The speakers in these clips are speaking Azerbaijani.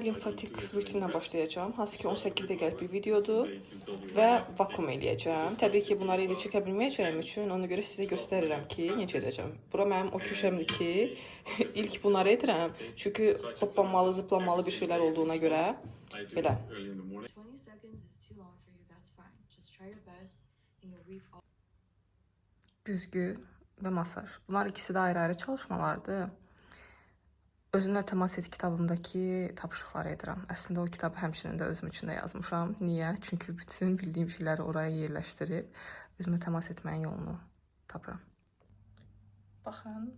limfatik rutinlə başlayacağam. Hansı ki 18 dəqiqəlik bir videodur və vakuum eləyəcəm. Təbii ki, bunları indi çəkə bilməyəcəyim üçün ona görə sizə göstərirəm ki, necə edəcəm. Bura mənim o köşəmdir ki, ilk bunları edirəm. Çünki hoppanmalı, zıplamalı bir şeylər olduğuna görə belə. 20 seconds is too long for you, that's fine. Just try your best and you'll reap all Güzgü və masaj. Bunlar ikisi də ayrı-ayrı çalışmalardır. Özünlə təmas et kitabımdakı tapşırıqları edirəm. Əslində o kitabı həmçinin də özüm üçün də yazmışam. Niyə? Çünki bütün bildiyim şeyləri oraya yerləşdirib özümə təmas etməyin yolunu tapıram. Baxın,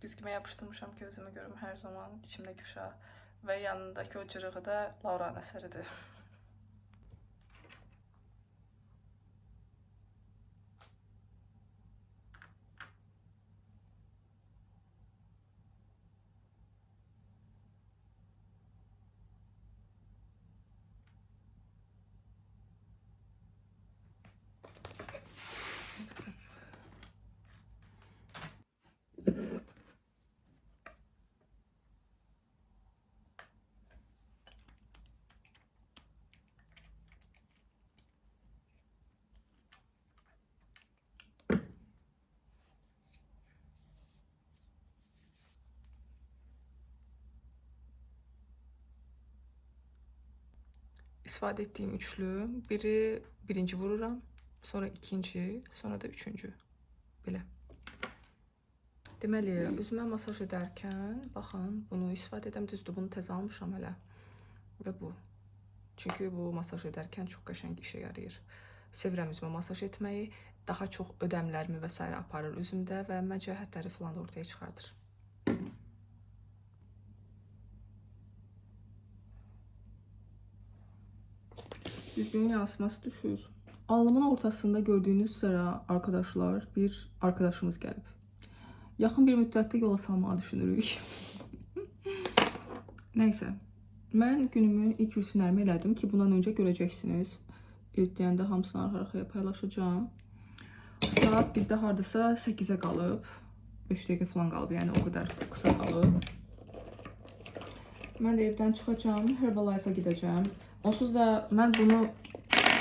güzgümə yapışdırmışam ki, özümü görüm hər zaman içimdəki uşaq və yanındakı o cırığı da Lauranın əsəridir. İstifadə etdiyim üçlü, biri birinci vururam, sonra ikinci, sonra da üçüncü. Belə. Deməli, üzümə masaj edərkən, baxın, bunu istifadə edirəm. Düzdür, bunu təzə almışam hələ. Və bu. Çünki bu masaj edərkən çox qəşəng işə yarayır. Sevirəm üzümə masaj etməyi. Daha çox ödəmlərimi və sairə aparır üzümdə və məncə hədləri falan da ortaya çıxardır. Düzgün yansıması düşür. Alnımın ortasında gördüyünüz üzere arkadaşlar bir arkadaşımız gəlib. Yaxın bir müddətdə yola salmağı düşünürük. Nəysə, mən günümün ilk rutinlərimi elədim ki, bundan öncə görəcəksiniz. Editləyəndə hamısını arxa-arxaya paylaşacağam. Saat bizdə hardasa 8-ə qalıb. 5 dəqiqə falan qalıb, yəni o qədər qısa qalıb. Mən də evdən çıxacağam, Herbalife-a gedəcəm. Onsuz da mən bunu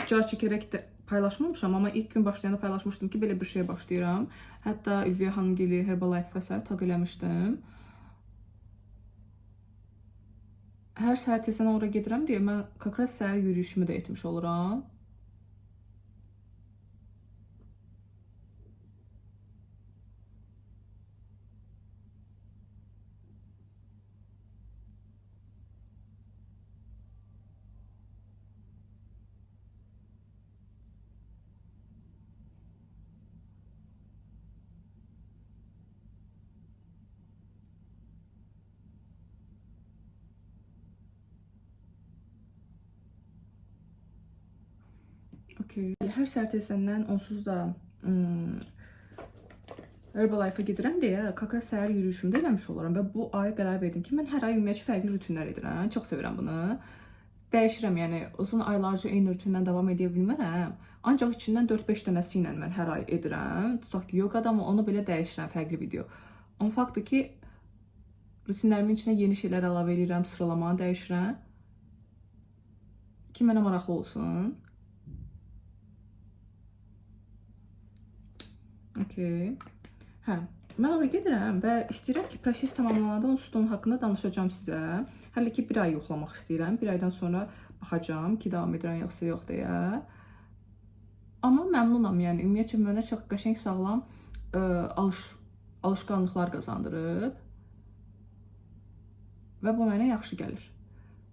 car çəkərək də paylaşmamışam, amma ilk gün başlayanda paylaşmışdım ki, belə bir şeyə başlayıram. Hətta Ülviyə xanımgili, Herbalife və sair taq eləmişdim. Hər səhər tezdən ora gedirəm deyə mən kakras səhər yürüyüşümü də etmiş oluram. Okey. Hər səhər tezdən onsuz da Herbalife-a gedirəm deyə kakra səhər yürüyüşümü də eləmiş oluram və bu ay qərar verdim ki, mən hər ay ümumiyyətcə fərqli rutinlər edirəm. Çox sevirəm bunu. Dəyişirəm, yəni uzun aylarca eyni rutindən davam edə bilmərəm. Ancaq içindən 4-5 dənəsi ilə mən hər ay edirəm. Tutaq ki, yoqada amma onu belə dəyişirəm, fərqli video. Amma faktdır ki, rutinlərimin içinə yeni şeylər əlavə edirəm, sıralamanı dəyişirəm ki, mənə maraqlı olsun. Okey. Hə, mən ora gedirəm və istəyirəm ki, proses tamamlananda onsuz da onun haqqında danışacağam sizə. Hələ ki bir ay yoxlamaq istəyirəm. Bir aydan sonra baxacağam ki, davam edirəm yoxsa yox deyə. Amma məmnunam, yəni ümumiyyətcə mənə çox qəşəng sağlam alışqanlıqlar qazandırıb və bu mənə yaxşı gəlir.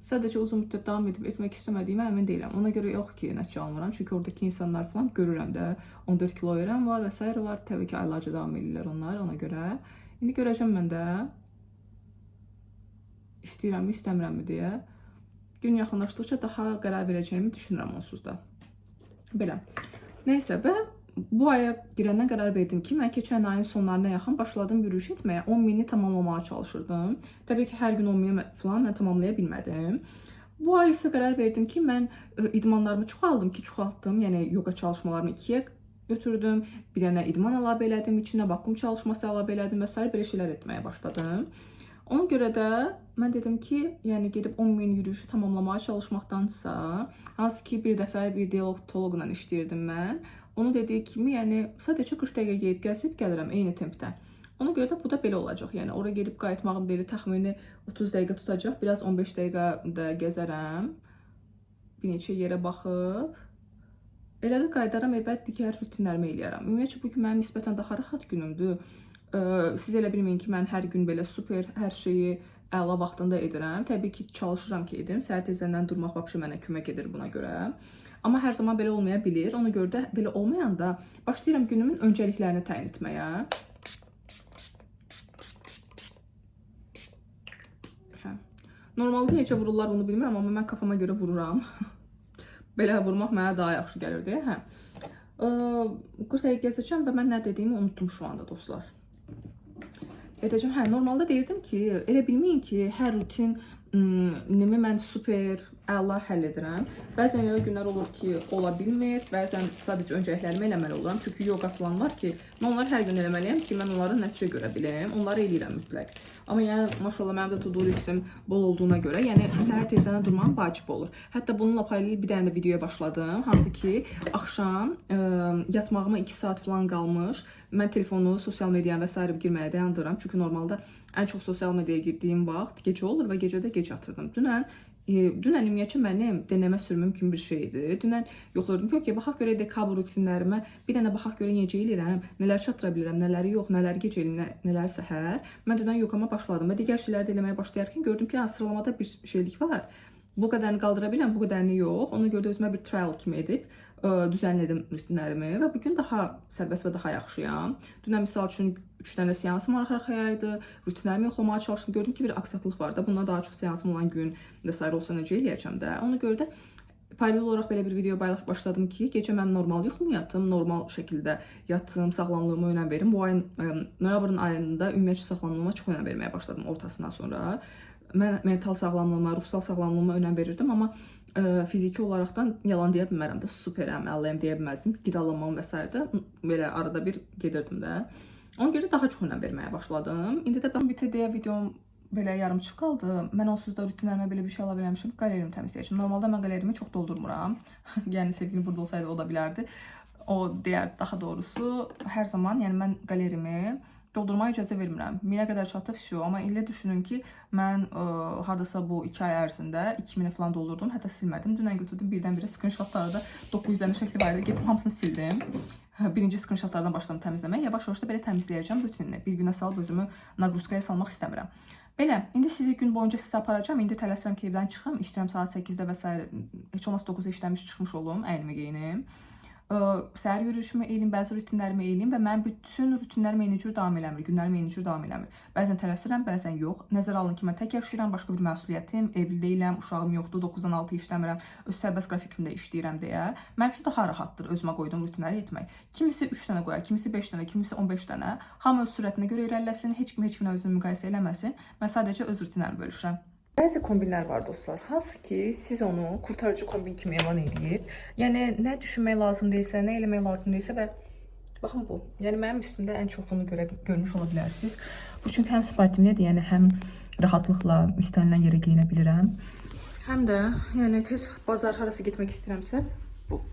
Sadəcə uzun müddət davam edib etmək istəmədiyimə əmin deyiləm. Ona görə yox ki, nəticə almıram. Çünki oradakı insanlar falan görürəm də 14 kilo verən var və sairə var. Təbii ki, aylarca davam edirlər onlar ona görə. İndi görəcəm mən də istəyirəmmi, istəmirəmmi deyə. Gün yaxınlaşdıqca daha qərar verəcəyimi düşünürəm onsuz da. Belə. Nəysə və bu aya girəndən qərar verdim ki, mən keçən ayın sonlarına yaxın başladım yürüyüş etməyə. 10 mini tamamlamağa çalışırdım. Təbii ki, hər gün 10 mini falan mən tamamlaya bilmədim. Bu ay isə qərar verdim ki, mən idmanlarımı çoxaldım ki, çoxaltdım. Yəni yoga çalışmalarımı 2-yə götürdüm. Bir dənə idman əlavə elədim içinə, vakuum çalışması əlavə elədim və sair belə şeylər etməyə başladım. Ona görə də mən dedim ki, yəni gedib 10 min yürüyüşü tamamlamağa çalışmaqdansa, hansı ki bir dəfə bir diyetoloqla işləyirdim mən. Onun dediyi kimi, yəni sadəcə 40 dəqiqə yeyib gəzib gəlirəm eyni tempdə. Ona görə də bu da belə olacaq. Yəni ora gedib qayıtmağım deyir təxmini 30 dəqiqə tutacaq. Biraz 15 dəqiqə də gəzərəm. Bir neçə yerə baxıb elə də qayıdaram evə, digər rutinlərimi eləyərəm. Ümumiyyətcə bu gün mənim nisbətən daha rahat günümdür. Siz elə bilməyin ki, mən hər gün belə super hər şeyi əla vaxtında edirəm. Təbii ki, çalışıram ki, edim. Səhər tezdən durmaq vəbşə mənə kömək edir buna görə. Amma hər zaman belə olmaya bilir. Ona görə də belə olmayanda başlayıram günümün öncəliklərini təyin etməyə. Hə. Normalda necə vururlar onu bilmirəm, amma mən kafama görə vururam. Belə vurmaq mənə daha yaxşı gəlirdi. Hə. 40 dəqiqə gəzəcəm və mən nə dediyimi unutdum şu anda dostlar. Edəcəm. Hə, normalda deyirdim ki, elə bilməyin ki, hər rutinimi mən super əla həll edirəm. Bəzən elə günlər olur ki, ola bilmir. Bəzən sadəcə öncəliklərimi eləməli oluram. Çünki yoga falan var ki, mən onları hər gün eləməliyəm ki, mən onların nəticə görə bilim. Onları eləyirəm mütləq. Amma yəni maşallah mənim də to-do listim bol olduğuna görə, yəni səhər tezdən durmağım vacib olur. Hətta bununla paralel bir dənə də videoya başladım, hansı ki, axşam yatmağıma 2 saat falan qalmış. Mən telefonu, sosial medianı və sair girməyə dayandırıram. Çünki normalda ən çox sosial mediaya girdiyim vaxt gecə olur və gecə də gec yatırdım. Dünən ümumiyyətcə mənim denəmə sürümüm kimi bir şey idi. Dünən yoxladım ki, okey, baxaq görək dekabr rutinlərimə, bir dənə baxaq görək necə eləyirəm, nələr çatdıra bilirəm, nələri yox, nələri gecə eləyirəm, nələri səhər. Mən dünən yoğama başladım və digər şeyləri də eləməyə başlayarkən gördüm ki, sıralamada bir şeylik var. Bu qədərini qaldıra bilirəm, bu qədərini yox. Ona görə də özümə bir trial kimi edib düzənlədim rutinlərimi və bugün daha sərbəst və daha yaxşıyam. Dünən misal üçün 3 dənə seansım arxa-arxaya idi. Rutinlərimi yoxlamağa çalışdım. Gördüm ki, bir aksaqlıq var da. Bundan daha çox seansım olan gün və sair olsa necə eləyəcəm də. Ona görə də paralel olaraq belə bir video başladım ki, gecə mən normal yuxumu yatım, normal şəkildə yatım, sağlamlığıma önəm verim. Bu ayın noyabrın ayında ümumiyyətcə sağlamlığıma çox önəm verməyə başladım ortasından sonra. Mən mental sağlamlığıma, ruhsal sağlamlığıma önəm verirdim, amma fiziki olaraqdan yalan deyə bilmərəm də, superəm, əllayım deyə bilməzdim. Qidalanmam və s. də belə arada bir gedirdim də. Ona görə daha çox önəm verməyə başladım. İndi də mən bitir deyə videom belə yarımçıq qaldı. Mən onsuz da rutinlərimə belə bir şey əlavə eləmişim. Qalerimi təmizləyəcəm. Normalda mən qalerimi çox doldurmuram. Yəni sevgilim burada olsaydı o da bilərdi. O deyər daha doğrusu hər zaman, yəni mən qalerimi doldurmağa icazə vermirəm. 1000-ə qədər çatıb vəsə, amma elə düşünün ki, mən hardasa bu 2 ay ərzində 2000-ə falan doldurdum, hətta silmədim. Dünən götürdüm birdən-birə screenshotları da 900 dənə şəkli var idi. Getdim hamısını sildim. Birinci screenshotlardan başladım təmizləməyə. Yavaş-yavaş da belə təmizləyəcəm rutinini. Bir günə salıb özümü naqruzkaya salmaq istəmirəm. Belə, indi sizi gün boyunca sizə aparacağam. İndi tələsirəm ki, evdən çıxım. İstəyirəm saat 8-də və s. heç olmazsa 9-da işləmiş çıxmış olum, əynimi geyinim. Səhər yürüyüşümü eləyim, bəzi rutinlərimi eləyim və mənim bütün rutinlərim eyni cür davam eləmir, günlərim eyni cür davam eləmir. Bəzən tələsirəm, bəzən yox. Nəzərə alın ki, mən tək yaşayıram, başqa bir məsuliyyətim, evli deyiləm, uşağım yoxdur, 9-dan 6 işləmirəm, öz sərbəst qrafikimdə işləyirəm deyə. Mənim üçün daha rahatdır özümə qoyduğum rutinləri etmək. Kimisi 3 dənə qoyar, kimisi 5 dənə, kimisi 15 dənə. Hamı öz sürətinə görə irəliləsin, heç kim heç kimlə özünü müqayisə eləməsin. Mən sadəcə öz rutinlərimi bölüşürəm. Bəzi kombinlər var dostlar, hansı ki siz onu kurtarıcı kombin kimi elan eləyib. Yəni nə düşünmək lazım deyilsə, nə eləmək lazım deyilsə və baxın bu. Yəni mənim üstümdə ən çox bunu görmüş ola bilərsiniz. Bu çünki həm sportivlidir, yəni həm rahatlıqla istənilən yerə geyinə bilirəm. Həm də yəni tez bazar harasa getmək istəyirəmsə bu.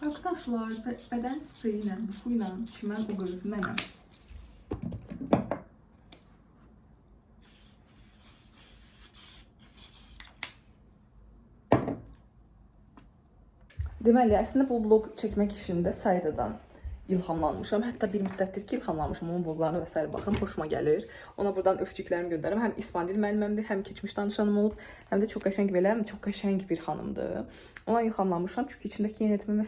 Arkadaşlar, bədən spreyi ilə, buxu ilə çimən o qız mənəm. Deməli, əslində bu vlog çəkmək işində Saydadan ilhamlanmışam. Hətta bir müddətdir ki, ilhamlanmışam. Onun vloglarına və s. baxıram, xoşuma gəlir. Ona buradan öpücüklərimi göndərirəm. Həm İspan dil müəllimimdir, həm keçmiş danışanım olub, həm də çox qəşəng belə, çox qəşəng bir xanımdır. Ona ilhamlanmışam çünki içimdəki yeniyetmə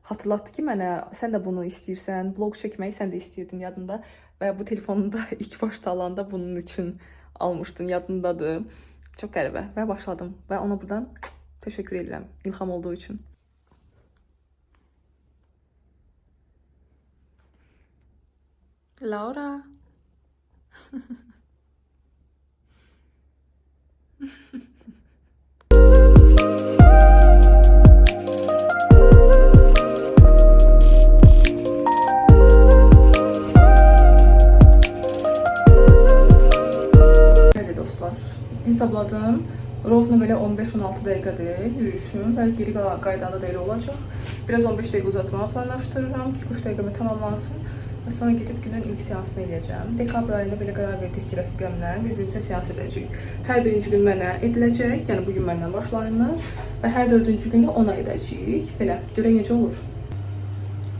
hatırlatdı ki mənə, sən də bunu istəyirsən, vlog çəkməyi sən də istəyirdin yadında və bu telefonu da ilk başda alanda bunun üçün almışdın, yadındadır. Çox qəribə və başladım və ona buradan təşəkkür edirəm ilham olduğu üçün. Laura. başladım. Rovno belə 15-16 dəqiqədir yürüyüşüm və geri qaydanda da elə olacaq. Biraz 15 dəqiqə uzatmağı planlaşdırıram ki, 40 dəqiqəmə tamamlansın və sonra gedib günün ilk seansını eləyəcəm. Dekabr ayında belə qərar verdik ki, rəfiqəmlə bir-birimizə seans edəcəyik. Hər birinci gün mənə ediləcək, yəni bu gün məndən başlanılır və hər dördüncü gün də ona edəcəyik. Belə, görək necə olur.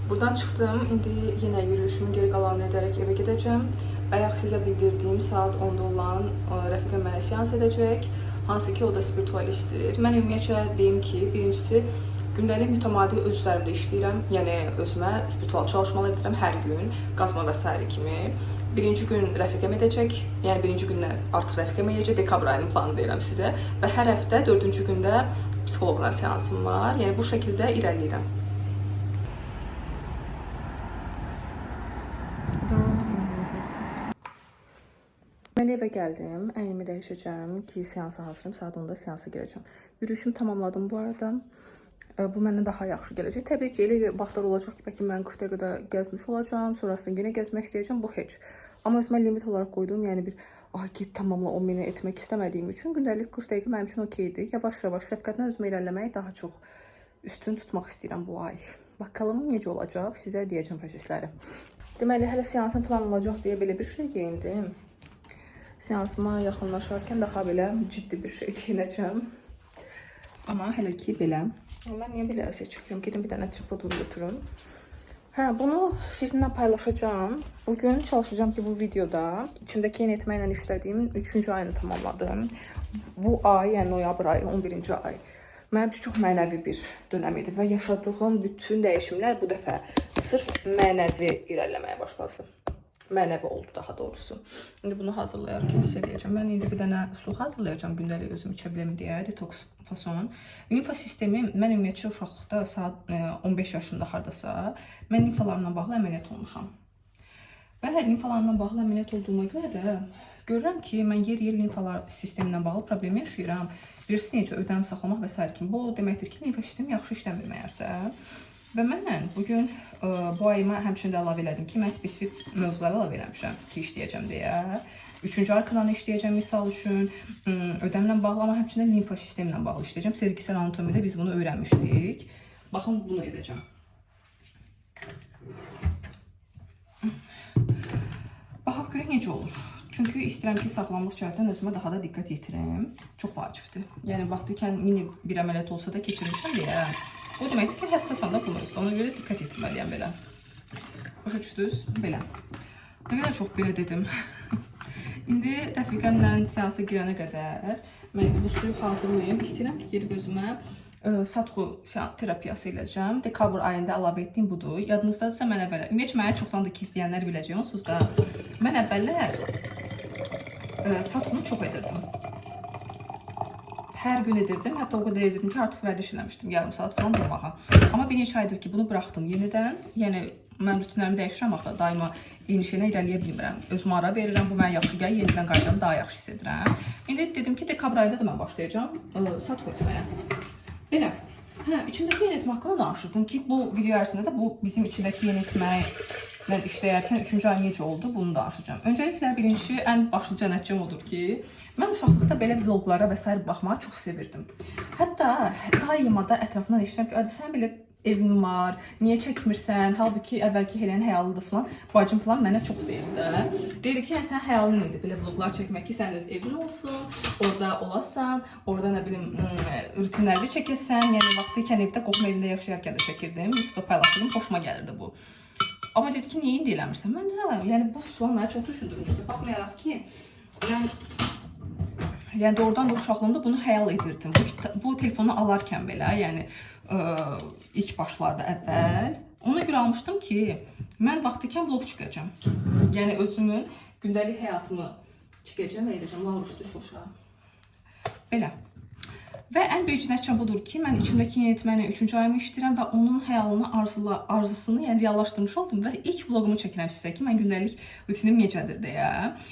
Buradan çıxdım. İndi yenə yürüyüşümün geri qalanını edərək evə gedəcəm. Bayaq sizə bildirdiyim saat 10-da olan rəfiqəm mənə seans edəcək. Hansı ki, o da spiritualistdir. Mən ümumiyyətcə deyim ki, birincisi gündəlik mütəmadi öz üzərimdə işləyirəm. Yəni özümə spiritual çalışmalar edirəm hər gün, qazma və sairə kimi. Birinci gün rəfiqəm edəcək. Yəni birinci gündən artıq rəfiqəm edəcək. Dekabr ayının planı deyirəm sizə. Və hər həftə dördüncü gündə psixoloqla seansım var. Yəni bu şəkildə irəliləyirəm. Mən evə gəldim, əynimi dəyişəcəm ki, seansa hazırım. Saat 10-da seansa girəcəm. Yürüyüşümü tamamladım bu arada. Bu məndən daha yaxşı gələcək. Təbii ki, elə vaxtlar olacaq ki, bəlkə mən 40 dəqiqədə gəzmiş olacağam, sonrasında yenə gəzmək istəyəcəm. Bu heç. Amma özümə limit olaraq qoydum, yəni bir get tamamla 10 minə etmək istəmədiyim üçün gündəlik 40 dəqiqə mənim üçün okeydir. Yavaş-yavaş şəfqətlə özümə irəliləməyi daha çox üstün tutmaq istəyirəm bu ay. Bakalım necə olacaq, sizə deyəcəm prosesləri. Deməli, hələ seansım falan olacaq deyə belə bir şey geyindim. Seansıma yaxınlaşarkən daha belə ciddi bir şey geyinəcəm. Amma hələ ki belə. Mən niyə belə əziyyət çəkirəm? Gedim bir dənə tripodumu götürüm. Hə, bunu sizinlə paylaşacağam. Bugün çalışacağam ki, bu videoda içimdəki yeniyetmə ilə işlədiyim 3-cü ayını tamamladım. Bu ay, yəni noyabr ayı, 11-ci ay. Mənim üçün çox mənəvi bir dönəm idi və yaşadığım bütün dəyişimlər bu dəfə sırf mənəvi irəliləməyə başladı. Mənəvi oldu daha doğrusu. İndi bunu hazırlayarkən sizə deyəcəm. Mən indi bir dənə su hazırlayacağam gündəlik özüm içə bilim deyə, detoks fason. Limfa sistemi mən ümumiyyətcə uşaqlıqda saat 15 yaşımda hardasa mən limfalarımla bağlı əməliyyat olmuşam. Və limfalarımla bağlı əməliyyat olduğuma görə də görürəm ki, mən yer-yer limfalar sistemi ilə bağlı problem yaşayıram. Bilirsiniz necə ödəm saxlamaq və sair kimi. Bu o deməkdir ki, limfa sistemi yaxşı işləmir məyərsə. Və mən bugün bu ayıma həmçinin də əlavə elədim ki, mən spesifik mövzulara əlavə eləmişəm ki, işləyəcəm deyə. Üçüncü arkadan işləyəcəm misal üçün, ödəmlə bağlı, amma həmçinin limfa sistemi ilə bağlı işləyəcəm. Sezgisel anatomidə biz bunu öyrənmişdik. Baxın, bunu edəcəm. Baxaq görək necə olur. Çünki istəyirəm ki, sağlamlıq cəhətdən özümə daha da diqqət yetirim. Çox vacibdir. Yəni vaxtıkən mini bir əməliyyat olsa da keçirmişəm deyə. Bu deməkdir ki, həssasam da bu mövzuda. Ona görə diqqət yetirməliyəm belə. Başa düşdünüz? Belə. Nə qədər çox belə dedim. İndi rəfiqəmlə seansa girənə qədər mən bu suyu hazırlayım. İstəyirəm ki, gedib özümə satxu terapiyası eləyəcəm. Dekabr ayında əlavə etdiyim budur. Yadınızdadırsa mən əvvəl, ümumiyyətcə mənə çoxdandır ki, izləyənlər biləcək onsuz da. Mən əvvəllər satxunu çox edirdim. Hər gün edirdim. Hətta o qədər edirdim ki, artıq vərdiş eləmişdim yarım saat falan durmağa. Amma bir neçə aydır ki, bunu buraxdım yenidən. Yəni mən rutinlərimi dəyişirəm axı, daima eyni şeylə irəliləyə bilmirəm. Özümə ara verirəm, bu mənə yaxşı gəlir, yenidən qayıdıram, daha yaxşı hiss edirəm. İndi dedim ki, dekabr ayında da mən başlayacağam satxu etməyə. Belə. Hə, içimdəki yeniyetmə haqqında danışırdım ki, bu video ərzində də bu bizim içindəki yeniyetmə ilə işləyərkən 3-cü ay necə oldu, bunu danışacağam. Öncəliklə birincisi, ən başlıca nəticəm odur ki, mən uşaqlıqda belə vloqlara və sair baxmağı çox sevirdim. Hətta daima da ətrafından eşidirəm ki, "Adi sən belə evin var, niyə çəkmirsən?" Halbuki əvvəlki Helen xəyalıdır falan. Bacım falan mənə çox deyirdi. Deyirdi ki, yəni sənin xəyalın idi belə vloqlar çəkmək ki, sənin öz evin olsun, orada olasan, orada nə bilim rutinləri çəkəsən. Yəni vaxtı ikən evdə qohum evində yaşayarkən də çəkirdim, YouTube-da paylaşırdım, xoşuma gəlirdi bu. Amma dedi ki, niyə indi eləmirsən? Mən də, yəni bu sual məni çox düşündürmüşdü. Baxmayaraq ki, mən yəni doğrudan da uşaqlığımda bunu xəyal edirdim. Bu telefonu alarkən belə, yəni ilk başlarda əvvəl ona görə almışdım ki, mən vaxtıkən vlog çəkəcəm. Yəni özümün gündəlik həyatımı çəkəcəm və edəcəm. Laruş düş uşağı. Belə. Və ən birinci nəticəm budur ki, mən içimdəki yeniyetmə ilə 3-cü ayımı işləyirəm və onun xəyalını, arzusunu, yəni reallaşdırmış oldum və ilk vloqumu çəkirəm sizə ki, mən gündəlik rutinim necədir deyə.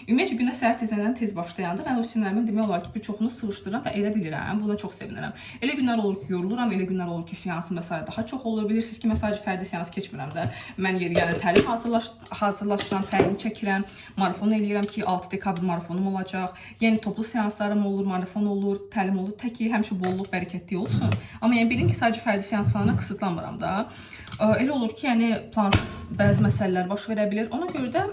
Ümumiyyətcə günə səhər tezdən tez başlayanda mən rutinlərimin demək olar ki, bir çoxunu sığışdırıram və edə bilirəm. Buna çox sevinirəm. Elə günlər olur ki, yoruluram, elə günlər olur ki, seansım və sair daha çox olur. Bilirsiniz ki, mən sadəcə fərdi seans keçmirəm də. Mən yeri gəlir təlim hazırlaşdıram, təlim çəkirəm, marafon eləyirəm ki, 6 dekabr marafonum olacaq. Yəni toplu seanslarım olur, marafon olur, təlim olur. Tək ki, həmişə bolluq, bərəkətli olsun. Amma yəni bilin ki, sadəcə fərdi seanslarına qısıtlanmıram da. Elə olur ki, yəni plansız bəzi məsələlər baş verə bilər. Ona görə də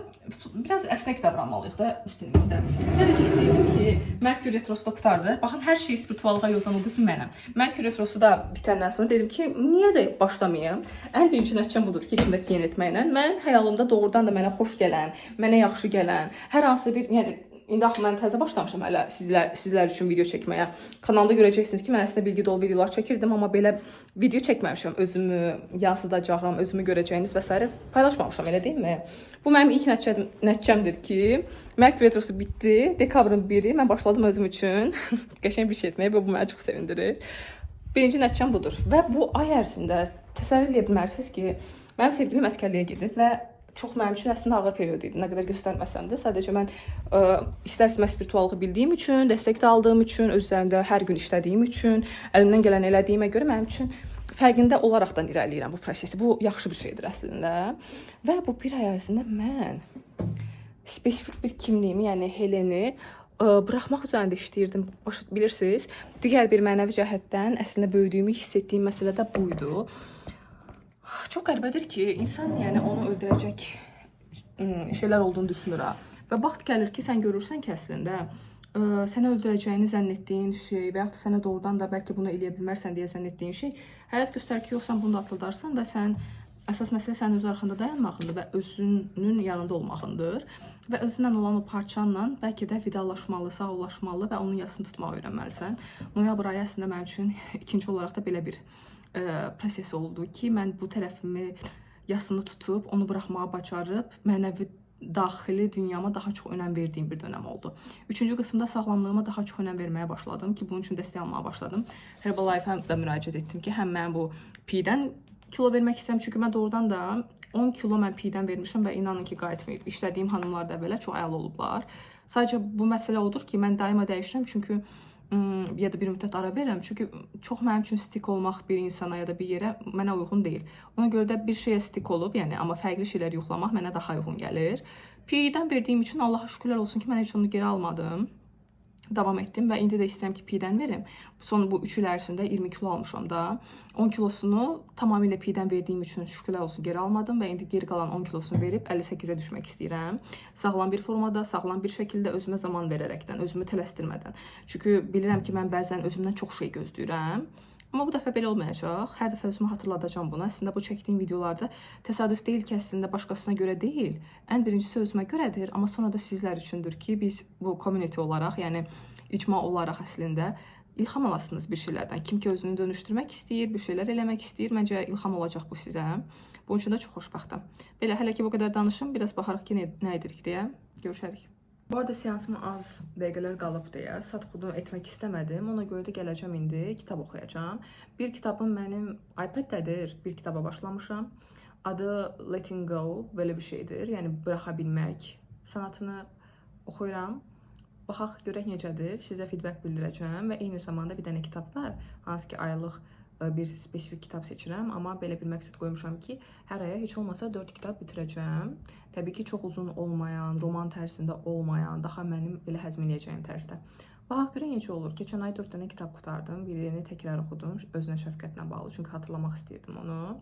biraz əsnək davranmalıyıq da rutinimizdə. Sadəcə istəyirdim ki, Merkür retrosu da qurtardı. Baxın, hər şeyi spirituallığa yozan o qız mənəm. Merkür retrosu da bitəndən sonra dedim ki, niyə də başlamayım? Ən birinci nəticəm budur ki, içimdəki yeniyetmə ilə mən xəyalımda doğrudan da mənə xoş gələn, mənə yaxşı gələn, hər hansı bir, yəni İndi axı mən təzə başlamışam hələ sizlər üçün video çəkməyə. Kanalda görəcəksiniz ki, mən əslində bilgi dolu videolar çəkirdim, amma belə video çəkməmişəm. Özümü yansıdacağam, özümü görəcəyiniz və s. paylaşmamışam, elə deyilmi? Bu mənim ilk nəticəmdir ki, Merkür retrosu bitdi. Dekabrın 1-i mən başladım özüm üçün qəşəng bir şey etməyə və bu məni çox sevindirir. Birinci nəticəm budur. Və bu ay ərzində təsəvvür edə bilmərsiniz ki, mənim sevgilim əsgərliyə gedib və çox mənim üçün əslində ağır period idi. Nə qədər göstərməsəm də, sadəcə mən istər-istəməz spirituallığı bildiyim üçün, dəstək də aldığım üçün, öz üzərimdə hər gün işlədiyim üçün, əlimdən gələni elədiyimə görə mənim üçün fərqində olaraqdan irəliləyirəm bu prosesi. Bu yaxşı bir şeydir əslində. Və bu bir ay ərzində mən spesifik bir kimliyimi, yəni Heleni buraxmaq üzərində işləyirdim. Bilirsiniz, digər bir mənəvi cəhətdən əslində böyüdüyümü hiss etdiyim məsələ də buydu. Çox qəribədir ki, insan yəni onu öldürəcək şeylər olduğunu düşünür ha. Və vaxt gəlir ki, sən görürsən ki, əslində sənə öldürəcəyini zənn etdiyin şey və yaxud da sənə doğrudan da bəlkə bunu eləyə bilmərsən deyə zənn etdiyin şey həyat göstərir ki, yox, sən bunu da atladarsan və sən əsas məsələ sənin öz arxanda dayanmağındır və özünün yanında olmağındır. Və özünlə olan o parçanla bəlkə də vidalaşmalı, sağollaşmalı və onun yasını tutmağı öyrənməlisən. Noyabr ayı əslində mənim üçün ikinci olaraq da belə bir proses oldu ki, mən bu tərəfimi yasını tutub, onu buraxmağı bacarıb, mənəvi daxili dünyama daha çox önəm verdiyim bir dönəm oldu. Üçüncü qismdə sağlamlığıma daha çox önəm verməyə başladım ki, bunun üçün dəstək almağa başladım. Herbalife-a da müraciət etdim ki, həm mən bu P-dən kilo vermək istəyirəm, çünki mən doğrudan da 10 kilo mən P-dən vermişəm və inanın ki, qayıtmayıb. İşlədiyim hanımlar da belə çox əla olublar. Sadəcə bu məsələ odur ki, mən daima dəyişirəm, çünki ya da bir müddət ara verirəm. Çünki çox mənim üçün stik olmaq bir insana ya da bir yerə mənə uyğun deyil. Ona görə də bir şeyə stik olub, yəni amma fərqli şeylər yoxlamaq mənə daha uyğun gəlir. P-dən verdiyim üçün Allaha şükürlər olsun ki, mən heç onu geri almadım. Davam etdim və indi də istəyirəm ki, P-dən verim. Son bu 3 il ərzində 20 kilo almışam da. 10 kilosunu tamamilə P-dən verdiyim üçün şükürlər olsun geri almadım və indi geri qalan 10 kilosunu verib 58-ə düşmək istəyirəm. Sağlam bir formada, sağlam bir şəkildə özümə zaman verərəkdən, özümü tələsdirmədən. Çünki bilirəm ki, mən bəzən özümdən çox şey gözləyirəm. Amma bu dəfə belə olmayacaq. Hər dəfə özümə xatırladacağam bunu. Əslində bu çəkdiyim videolarda təsadüf deyil ki, əslində başqasına görə deyil. Ən birincisi özümə görədir, amma sonra da sizlər üçündür ki, biz bu community olaraq, yəni icma olaraq əslində ilham alasınız bir şeylərdən. Kim ki özünü dönüşdürmək istəyir, bir şeylər eləmək istəyir, məncə ilham olacaq bu sizə. Bunun üçün də çox xoşbəxtəm. Belə hələ ki bu qədər danışım, biraz baxarıq ki, nə edirik deyə. Görüşərik. Bu arada seansıma az dəqiqələr qalıb deyə satqını etmək istəmədim. Ona görə də gələcəm indi, kitab oxuyacağam. Bir kitabım mənim iPad-dədir. Bir kitaba başlamışam. Adı Letting Go, belə bir şeydir. Yəni buraxa bilmək sənətini oxuyuram. Baxaq görək necədir. Sizə feedback bildirəcəm və eyni zamanda bir dənə kitab var, hansı ki aylıq bir spesifik kitab seçirəm, amma belə bir məqsəd qoymuşam ki, hər aya heç olmasa 4 kitab bitirəcəm. Təbii ki, çox uzun olmayan, roman tərzində olmayan, daha mənim belə həzm eləyəcəyim tərzdə. Baxaq görək necə olur. Keçən ay 4 dənə kitab qurtardım. Birini təkrar oxudum, özünə şəfqətlə bağlı, çünki xatırlamaq istəyirdim onu.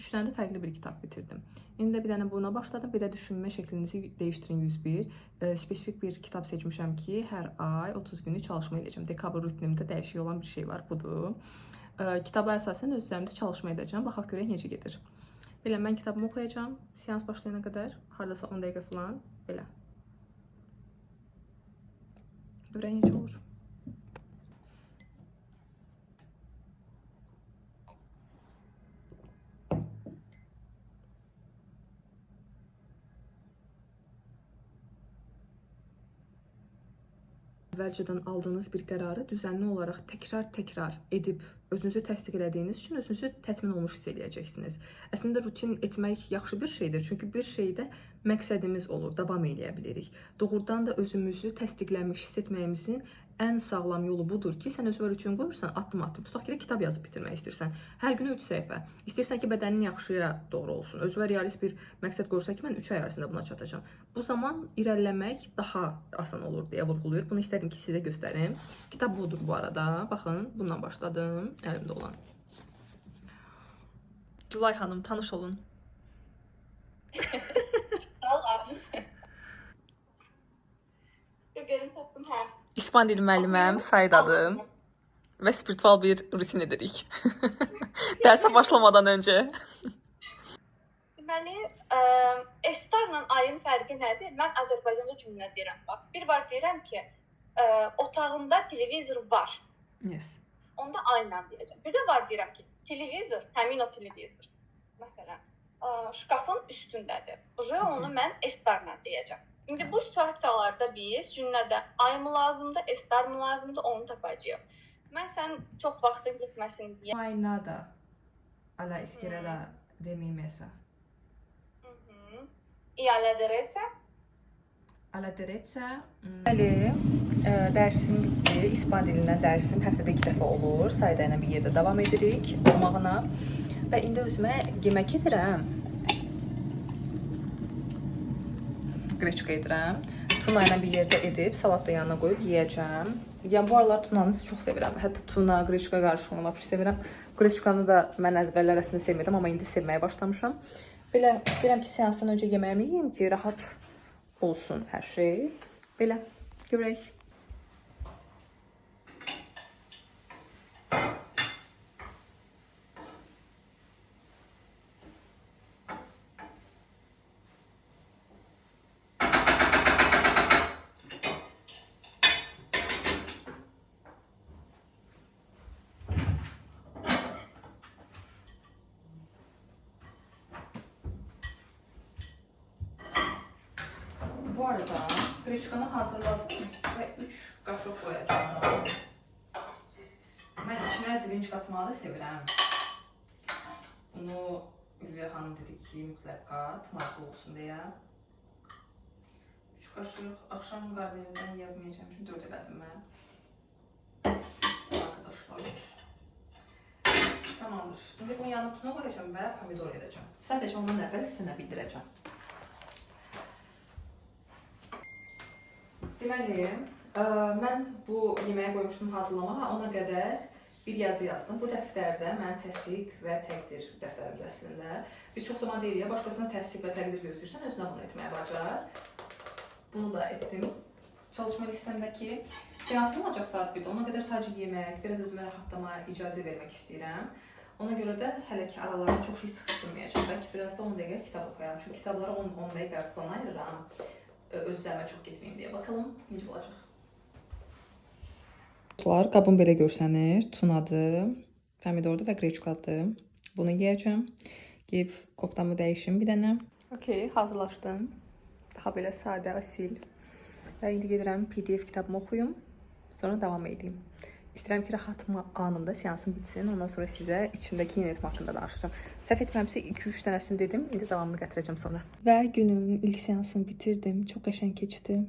3 dənə də fərqli bir kitab bitirdim. İndi də bir dənə buna başladım. Bir də düşünmə şəklinizi dəyişdirin 101. Spesifik bir kitab seçmişəm ki, hər ay 30 günlük çalışma eləyəcəm. Dekabr rutinimdə dəyişik olan bir şey var, budur. Kitaba əsasən öz üzərimdə çalışma edəcəm. Baxaq görək necə gedir. Belə mən kitabımı oxuyacağam. Seans başlayana qədər hardasa 10 dəqiqə falan belə. Görək necə olur. Əvvəlcədən aldığınız bir qərarı düzənli olaraq təkrar-təkrar edib özünüzü təsdiq elədiyiniz üçün özünüzü təmin olmuş hiss eləyəcəksiniz. Əslində rutin etmək yaxşı bir şeydir. Çünki bir şeydə məqsədimiz olur, davam eləyə bilirik. Doğrudan da özümüzü təsdiqlənmiş hiss etməyimizin ən sağlam yolu budur ki, sən özünə rutin qoyursan, addım-addım. Tutaq ki, kitab yazıb bitirmək istəyirsən. Hər günü 3 səhifə. İstəyirsən ki, bədənin yaxşıya doğru olsun. Özünə realist bir məqsəd qoyursan ki, mən 3 ay ərzində buna çatacağam. Bu zaman irəliləmək daha asan olur deyə vurğulayır. Bunu istədim ki, sizə göstərim. Kitab budur bu arada. Baxın, bundan başladım. Əlimdə olan. Gülay xanım, tanış olun. Salam. Görüm tapdım hə. İspan dili müəlliməm, Saydadır və spiritual bir rutin edirik. Dərsə başlamadan öncə. Deməli, estarla ayın fərqi nədir? Mən Azərbaycanda cümlə deyirəm bax. Bir var deyirəm ki, otağımda televizor var. Yes. Onda ayla deyəcəm. Bir də var deyirəm ki, televizor, həmin o televizor. Məsələn, şkafın üstündədir. Uje onu mən estarla deyəcəm. İndi bu situasiyalarda biz cümlədə ay mı lazımdır, estar mı lazımdır, onu tapacağıq. Mən sən çox vaxtın getməsin deyə. No hay nada a la izquierda de mi mesa. Hı-hı. Y a la derecha? A la derecha. Bəli, dərsim bitdi. İspan dilindən dərsim həftədə 2 dəfə olur. Sayda ilə bir yerdə davam edirik olmağına. Və indi özümə yemək edirəm. Qreçka edirəm. Tuna ilə bir yerdə edib, salat da yanına qoyub yeyəcəm. Yəni bu aralar tunanı çox sevirəm. Hətta tuna, qreçka qarışığını vəbşi sevirəm. Qreçkanı da mən əvvəllər əslində sevmirdim, amma indi sevməyə başlamışam. Belə istəyirəm ki, seansdan öncə yeməyimi yeyim ki, rahat olsun hər şey. Belə görək. Bu arada qreçkanı hazırladım və 3 qaşıq qoyacağam. Mən içinə zirinc qatmağı da sevirəm. Bunu Ülviyə xanım dedi ki, mütləq qat, maraqlı olsun deyə. 3 qaşıq axşam qarnerindən yeyə bilməyəcəyim üçün 4 elədim mən. Arkadaşlar. Tamamdır. İndi bunun yanına tuna qoyacağam və pomidor edəcəm. Sadəcə ondan əvvəl sizə bildirəcəm. Deməli, mən bu yeməyi qoymuşdum hazırlamağa, ona qədər bir yazı yazdım. Bu dəftərdə mənim təsdiq və təqdir dəftərimdir əslində. Biz çox zaman deyirik ya, başqasına təsdiq və təqdir gözləyirsən, özünə bunu etməyə bacar. Bunu da etdim. Çalışma listemdəki seansım olacaq saat 1-də. Ona qədər sadəcə yemək, biraz özümə rahatlamağa icazə vermək istəyirəm. Ona görə də hələ ki aralarda çox şey sıxışdırmayacağam. Bəlkə biraz da 10 dəqiqə kitab oxuyaram. Çünki kitablara 10-10 dəqiqə falan ayırıram. Öz üzərimə çox getməyim deyə. Bakalım necə olacaq. Dostlar, qabım belə görsənir. Tunadır, pomidordur və qreçkadır. Bunu yeyəcəm. Geyib koftamı dəyişim bir dənə. Okey, hazırlaşdım. Daha belə sadə, asil. Və indi gedirəm PDF kitabımı oxuyum. Sonra davam edeyim. İstəyirəm ki, rahat anımda seansım bitsin. Ondan sonra sizə içindəki yeniyetmə haqqında danışacağam. Səhv etmirəmsə 2-3 dənəsini dedim. İndi davamını gətirəcəm sonra. Və günün ilk seansını bitirdim. Çox qəşəng keçdi.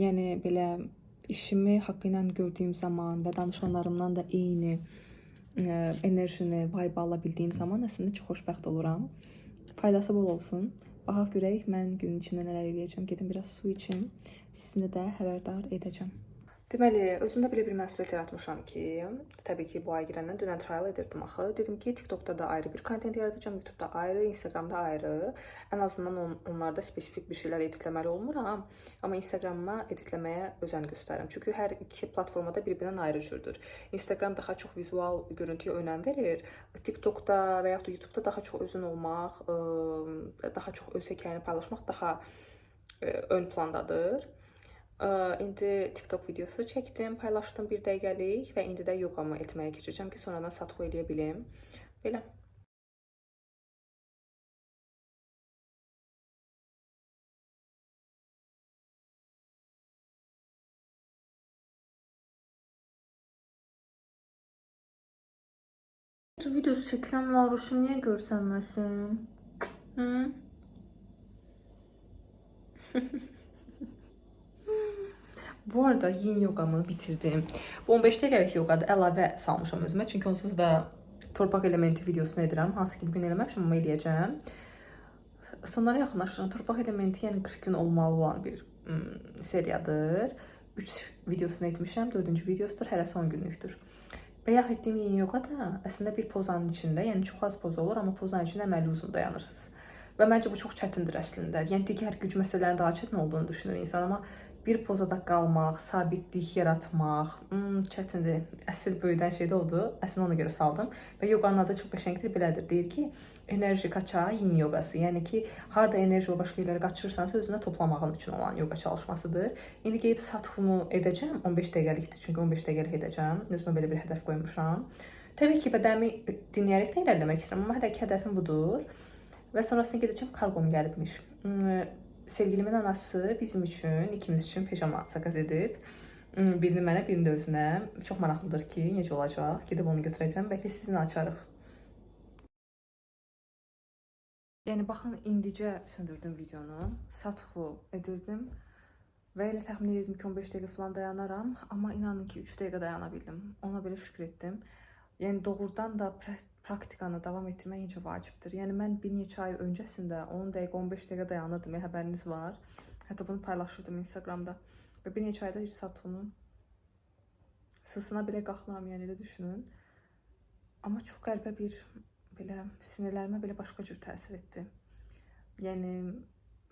Yəni belə işimi haqqı ilə gördüyüm zaman və danışanlarımdan da eyni enerjini, vibe ala bildiyim zaman əslində çox xoşbəxt oluram. Faydası bol olsun. Baxaq görək mən günün içində nələr eləyəcəm. Gedim biraz su içim. Sizinlə də xəbərdar edəcəm. Deməli, özümdə belə bir məsuliyyət yaratmışam ki, təbii ki, bu ay girəndən dünən trial edirdim axı. Dedim ki, TikTokda da ayrı bir kontent yaradacağam, YouTube'da ayrı, Instagramda ayrı. Ən azından onlarda spesifik bir şeylər editləməli olmuram, amma Instagramıma editləməyə özən göstərirəm. Çünki hər iki platformada bir-birindən ayrı cürdür. Instagram daha çox vizual görüntüyə önəm verir. TikTokda və yaxud da YouTube'da daha çox özün olmaq, daha çox öz hekayəni paylaşmaq daha ön plandadır. İndi TikTok videosu çəkdim, paylaşdım bir dəqiqəlik və indi də yoğamı etməyə keçəcəm ki, sonradan satqı eləyə bilim. Belə. Videosu çəkilən Laruşum niyə görsənməsin? Hı? Bu arada yin yogamı bitirdim. Bu 15 dəqiqəlik yoqadır. Əlavə salmışam özümə. Çünki onsuz da torpaq elementi videosunu edirəm. Hansı ki bugün eləməmişəm, amma eləyəcəm. Sonlara yaxınlaşıram. Torpaq elementi, yəni 40 gün olmalı olan bir seriyadır. 3 videosunu etmişəm. 4-cü videosudur. Hələ son günlükdür. Bayaq etdiyim yin yoga da əslində bir pozanın içində, yəni çox az poza olur, amma pozanın içində əməlli uzun dayanırsınız. Və məncə bu çox çətindir əslində. Yəni digər güc məsələlərinin daha çətin olduğunu düşünür insan, amma bir pozada qalmaq, sabitlik yaratmaq, çətindir. Əsl böyüdən şey də odur. Əslində ona görə saldım. Və yoqanın adı çox qəşəngdir, belədir. Deyir ki, enerji qaçağı yin yoqası. Yəni ki, harda enerji və başqa yerlərə qaçırsansa, özünə toplamağın üçün olan yoqa çalışmasıdır. İndi gəlib satxumu edəcəm. 15 dəqiqəlikdir, çünki 15 dəqiqəlik edəcəm. Özümə belə bir hədəf qoymuşam. Təbii ki, bədənimi dinləyərək də irəliləmək istəyirəm, amma hələ ki hədəfim budur. Və sonrasında gedəcəm, kargom gəlibmiş. Sevgilimin anası bizim üçün, ikimiz üçün pijama zakaz edib. Birini mənə, birini də özünə. Çox maraqlıdır ki, necə olacaq. Gedib onu götürəcəm. Bəlkə sizinlə açarıq. Yəni baxın, indicə söndürdüm videonu. Satxu edirdim. Və elə təxmin edirdim ki, 15 dəqiqə falan dayanaram. Amma inanın ki, 3 dəqiqə dayana bildim. Ona belə şükür etdim. Yəni doğrudan da praktikanı davam etdirmək necə vacibdir. Yəni mən bir neçə ay öncəsində 10 dəqiqə, 15 dəqiqə dayanırdım. Xəbəriniz var. Hətta bunu paylaşırdım Instagramda. Və bir neçə ayda heç Satxunun sısına belə qalxmıram, yəni elə düşünün. Amma çox qəribə bir belə sinirlərimə belə başqa cür təsir etdi. Yəni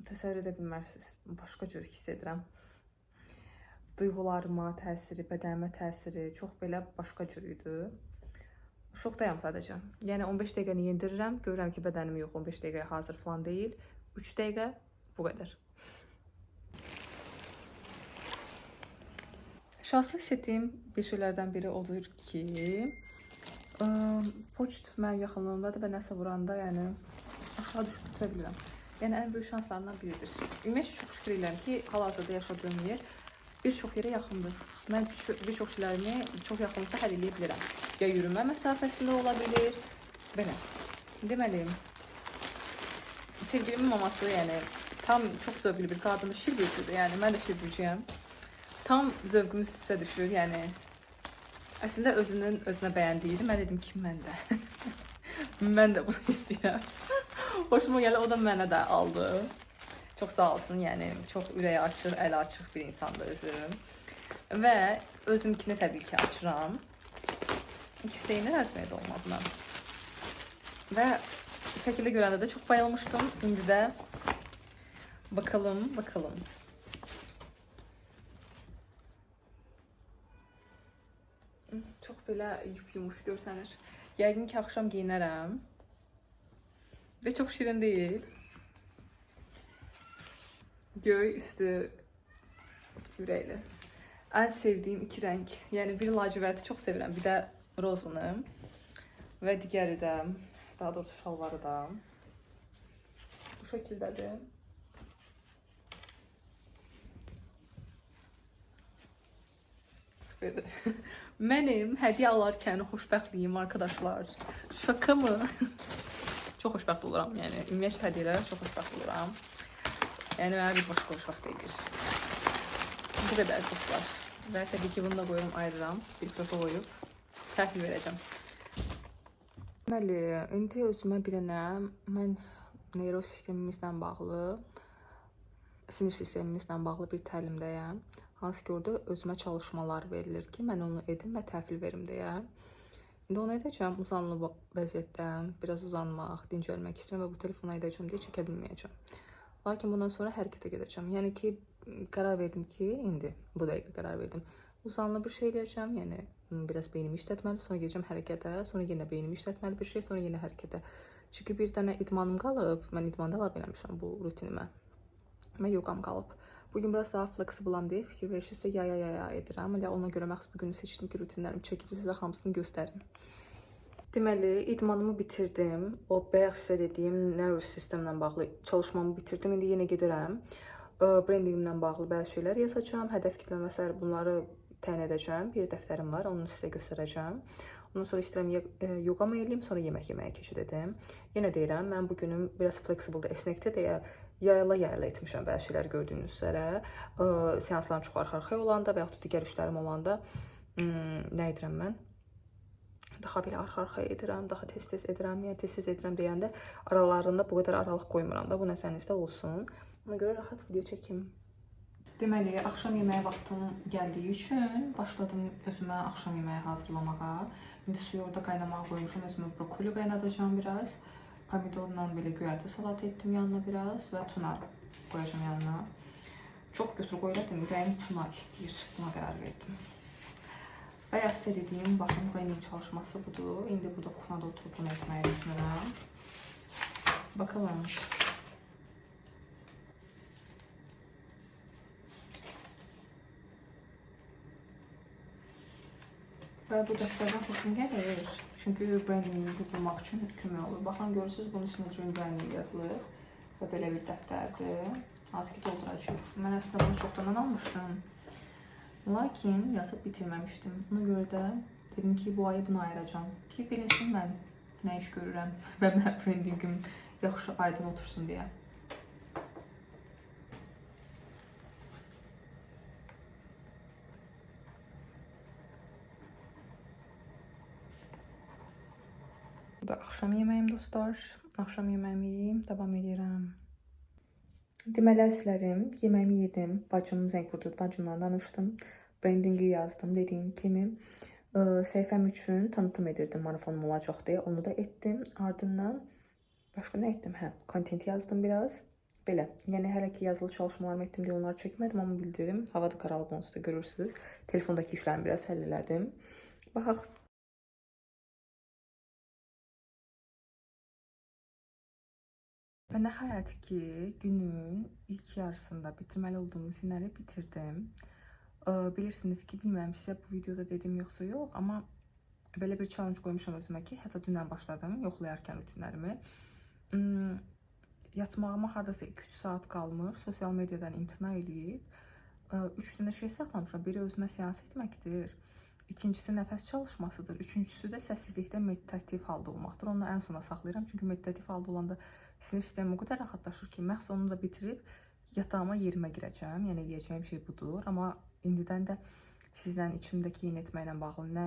təsəvvür edə bilməzsiniz. Başqa cür hiss edirəm. Duyğularıma təsiri, bədənimə təsiri çox belə başqa cür idi. Şokdayam sadəcə. Yəni 15 dəqiqəni yendirirəm, görürəm ki, bədənim yox, 15 dəqiqəyə hazır falan deyil. 3 dəqiqə bu qədər. Şanslı hiss etdiyim bir şeylərdən biri odur ki, poçt mənim yaxınlığımdadır və nəsə vuranda, yəni aşağı düşüb bitirə bilirəm. Yəni ən böyük şanslarımdan biridir. Ümumiyyətlə çox şükür edirəm ki, hal-hazırda yaşadığım yer bir çox yerə yaxındır. Mən bir çox şeylərimi çox yaxınlıqda həll edə bilirəm. Ya yürümə məsafəsində ola bilir. Belə. Deməli, sevgilimin maması, yəni tam çox zövqlü bir qadındır, şir bürcüdür. Yəni mən də şir bürcüyəm. Tam zövqümüz sizə düşür. Yəni əslində özünün özünə bəyəndiyiydi. Mən dedim ki, mən də. Mən də bunu istəyirəm. Xoşuma gəldi, o da mənə də aldı. Çox sağ olsun, yəni çox ürəyi açıq, əli açıq bir insandır özü. Və özümkini təbii ki açıram. İkisi də eyni rəzməyə olmadı mən. Və şəkildə görəndə də çox bayılmışdım. İndi də bakalım, bakalım. Çox belə yup-yumuş görsənir. Yəqin ki, axşam geyinərəm. Və çox şirin deyil. Göy üstü ürəkli. Ən sevdiyim iki rəng. Yəni bir lacivərti çox sevirəm, bir də rozunu. Və digəri də, daha doğrusu şalvarı da bu şəkildədir. Süperdir. Mənim hədiyyə alarkən xoşbəxtliyim arkadaşlar. Şaka mı? Çox xoşbəxt oluram. Yəni ümumiyyətlə hədiyyələrə çox xoşbəxt oluram. Yəni mənə bir başqa xoşbəxt edir. Bu qədər dostlar. Və təbii ki, bunu da qoyurum, ayırıram. Bir kropa qoyub təhvil verəcəm. Deməli, indi özümə bir dənə mən neyro sistemimizlə bağlı, sinir sistemimizlə bağlı bir təlimdəyəm. Hansı ki, orada özümə çalışmalar verilir ki, mən onu edim və təhvil verim deyə. İndi onu edəcəm uzanlı vəziyyətdə, biraz uzanmaq, dincəlmək istəyirəm və bu telefona edəcəm deyə çəkə bilməyəcəm. Lakin bundan sonra hərəkətə gedəcəm. Yəni ki, qərar verdim ki, indi bu dəqiqə qərar verdim. Uzanlı bir şey eləyəcəm, yəni biraz beynimi işlətməli, sonra gedəcəm hərəkətə, sonra yenə beynimi işlətməli bir şey, sonra yenə hərəkətə. Çünki bir dənə idmanım qalıb, mən idmanda əlavə eləmişəm bu rutinimə. Və yoqam qalıb. Bugün biraz daha fleksiblam deyə fikir verirsinizsə yaya edirəm. Elə ona görə məxsus bu günü seçdim ki, rutinlərimi çəkib sizə hamısını göstərim. Deməli, idmanımı bitirdim. O bayaq sizə dediyim nervous sistemlə bağlı çalışmamı bitirdim. İndi yenə gedirəm. Brandingimlə bağlı bəzi şeylər yazacağam. Hədəf kitləm və sair bunları təyin edəcəm. Bir dəftərim var, onu sizə göstərəcəm. Ondan sonra istəyirəm yoğamı eləyim, sonra yemək yeməyə keçid edim. Yenə deyirəm, mən bu günüm biraz flexible, esnəkdir deyə yayıla-yayıla etmişəm bəzi şeyləri gördüyünüz üzrə. Seanslarım çox arxa-arxaya olanda və yaxud da digər işlərim olanda nə edirəm mən? Daha belə arxa-arxaya edirəm, daha tez-tez edirəm. Yəni tez-tez edirəm deyəndə aralarında bu qədər aralıq qoymuram da, bu nəzərinizdə olsun. Ona görə rahat video çəkim. Deməli, axşam yeməyi vaxtım gəldiyi üçün başladım özümə axşam yeməyi hazırlamağa. İndi suyu orada qaynamağa qoymuşam. Özümə brokoli qaynadacağam biraz. Pomidorla belə göyərti salat etdim yanına biraz və tuna qoyacağam yanına. Çox götür-qoy elədim. Ürəyim tuna istəyir. Buna qərar verdim. Bayaq sizə dediyim, baxın, branding çalışması budur. İndi burada kuxnada oturub bunu etməyi düşünürəm. Bakalım. Və bu dəftərdən xoşum gəlir. Çünki brandinginizi qurmaq üçün kömək olur. Baxın, görürsünüz, bunun üstünə Dream Branding yazılır. Və belə bir dəftərdir. Hansı ki, dolduracağım. Mən əslində bunu çoxdan almışdım. Lakin yazıb bitirməmişdim. Ona görə də dedim ki, bu ayı buna ayıracağam. Ki, bilinsin mən nə iş görürəm və mənim brandingim yaxşı aydın otursun deyə. Bu da axşam yeməyim dostlar. Axşam yeməyimi yeyim, davam edirəm. Deməli, əzizlərim, yeməyimi yedim. Bacım zəng vurdu, bacımla danışdım. Brandingi yazdım dediyim kimi. Səhifəm üçün tanıtım edirdim, marafonum olacaq deyə. Onu da etdim. Ardından başqa nə etdim? Hə, kontent yazdım biraz. Belə, yəni hələ ki yazılı çalışmalarımı etdim deyə onları çəkmədim, amma bildirim. Hava da qaralıb, onsuz da görürsünüz. Telefondakı işlərimi biraz həll elədim. Baxaq. Və nəhayət ki, günün ilk yarısında bitirməli olduğum rutinləri bitirdim. Bilirsiniz ki, bilmirəm sizə bu videoda dedim yoxsa yox, amma belə bir challenge qoymuşam özümə ki, hətta dünən başladım yoxlayarkən rutinlərimi. Yatmağıma hardasa 2-3 saat qalmış, sosial mediadan imtina eləyib 3 dənə şey saxlamışam. Biri özümə seans etməkdir, ikincisi nəfəs çalışmasıdır, üçüncüsü də səssizlikdə meditativ halda olmaqdır. Onu ən sona saxlayıram, çünki meditativ halda olanda sinir sistemi o qədər rahatlaşır ki, məhz onu da bitirib yatağıma yerimə girəcəm. Yəni eləyəcəyim şey budur. Amma indidən də sizlə içimdəki yeniyetmə ilə bağlı nə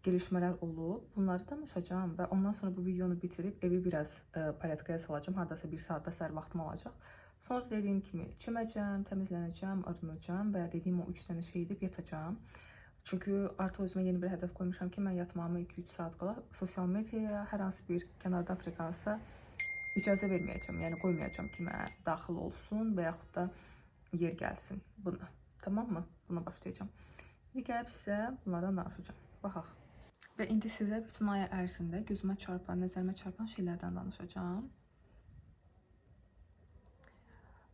gelişmələr olub, bunları danışacağam və ondan sonra bu videonu bitirib evi biraz porядкaya salacağam. Hardasa 1 saat və sair vaxtım olacaq. Sonra dediyim kimi çiməcəm, təmizlənəcəm, arınacağam və dediyim o 3 dənə şey edib yatacağam. Çünki artıq özümə yeni bir hədəf qoymuşam ki, mən yatmağıma 2-3 saat qala sosial mediaya, hər hansı bir kənardan frekansa icazə verməyəcəm. Yəni qoymayacağam ki, mənə daxil olsun və yaxud da yer gəlsin buna. Tamam mı? Buna başlayacağam. İndi gəlib sizə bunlardan danışacağam. Baxaq. Və indi sizə bütün ay ərzində gözümə çarpan, nəzərimə çarpan şeylərdən danışacağam.